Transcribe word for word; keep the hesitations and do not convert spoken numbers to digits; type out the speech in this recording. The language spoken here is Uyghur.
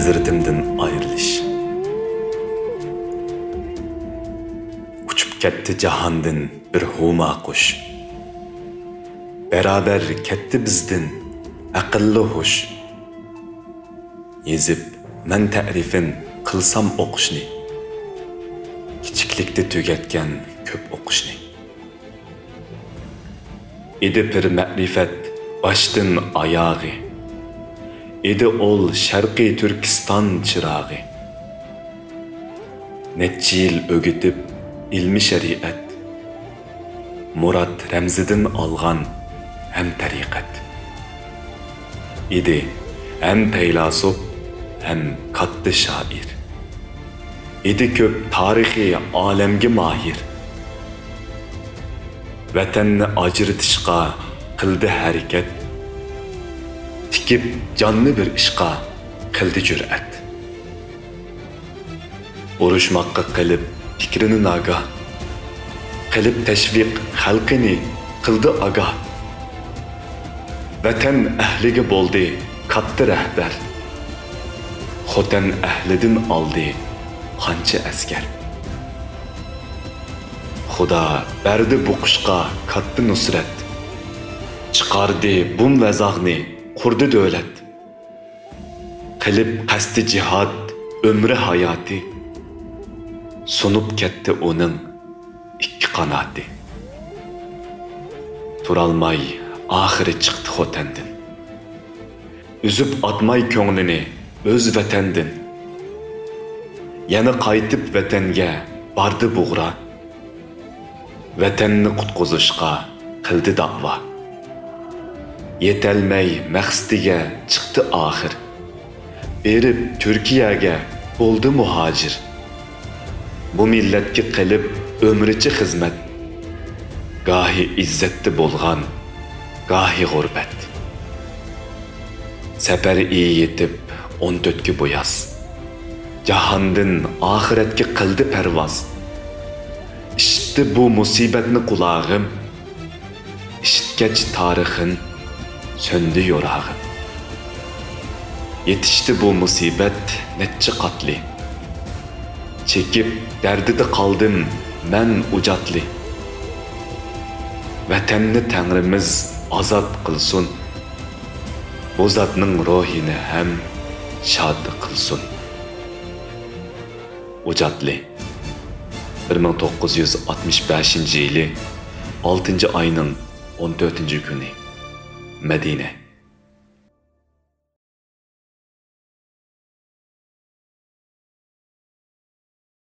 ھەزرىتىمدىن ئايرىلىش. ئۇچۇپ كەتتى جاھاندىن بىر ھۇما قۇش. بەرابەر كەتتى بىزدىن ئەقىللىق ھوش. يېزىپ مەن تەرىپىن قىلسام ئوقۇشنى، كىچىكلىكتە تۈگەتكەن كۆپ ئوقۇشنى. ئىدى پىر مەرىپەت باشتىن ئاياغى، ئىدى ئول شەرقىي تۈركىستان چىراغى. نەچچە يىل ئۆگىتىپ ئىلمىي شەرىئەت، مۇراد رەمزىدىن ئالغان ھەم تەرىقەت. ئىدى ھەم پەيلاسوپ، ھەم كاتتا شائىر. ئىدى كۆپ تارىخىي ئالەمگە ماھىر. ۋەتەننى ئاجرىتىشقا قىلدى ھەرىكەت، تىكىپ جاننى بىر ئىشقا قىلدى جۈرئەت. ئۇرۇشماققا قىلىپ پىكرىنى ناگاھ، قىلىپ تەشۋىق خەلقىنى قىلدى ئاگاھ. ۋەتەن ئەھلىگە بولدى كاتتا رەھبەر، خوتەن ئەھلىدىن ئالدى قانچە ئەسكەر. خۇدا بەردى بۇ قۇشقا كاتتا نۇسرەت، چىقاردى بۇم ۋەزاغنى قۇردى دۆلەت. قىلىپ قەستى جىھاد ئۆمرى ھاياتى، سۇنۇپ كەتتى ئۇنىڭ ئىككى قاناتى. تۇرالماي ئاخىرى چىقتى خوتەندىن، ئۈزۈپ ئاتماي كۆڭلىنى ئۆز ۋەتەندىن. يەنە قايتىپ ۋەتەنگە باردى بۇغرا، ۋەتەننى قۇتقۇزۇشقا قىلدى داۋا. يېتەلمەي مەقسىتىگە چىقتى ئاخىر، بېرىپ تۈركىيەگە بولدى مۇھاجىر. بۇ مىللەتكە قىلىپ ئۆمرىچە خىزمەت، گاھى ئىززەتتە بولغان، گاھى غۇربەت. سەپەر ئېيى يېتىپ ئون تۆتكە بۇ ياز، جاھاندىن ئاخىرەتكە قىلدى پەرۋاز. ئىشىتتى بۇ مۇسىبەتنى قۇلاغىم، ئىشىتكەچ تارىخىن سۆندى يوراغىم. يېتىشتى بۇ مۇسىبەت نەچچە قاتلى، چېكىپ دەردىدە قالدىم مەن ئۇجاتلى. ۋەتەننى تەڭرىمىز ئازاد قىلسۇن، بۇ زاتنىڭ روھىنى ھەم شاد قىلسۇن. ئۇجاتلى، بىر مىڭ توققۇز يۈز ئاتمىش بەشىنچى يىلى ئالتىنچى ئاينىڭ ئون تۆتىنچى كۈنى، مەدىنە.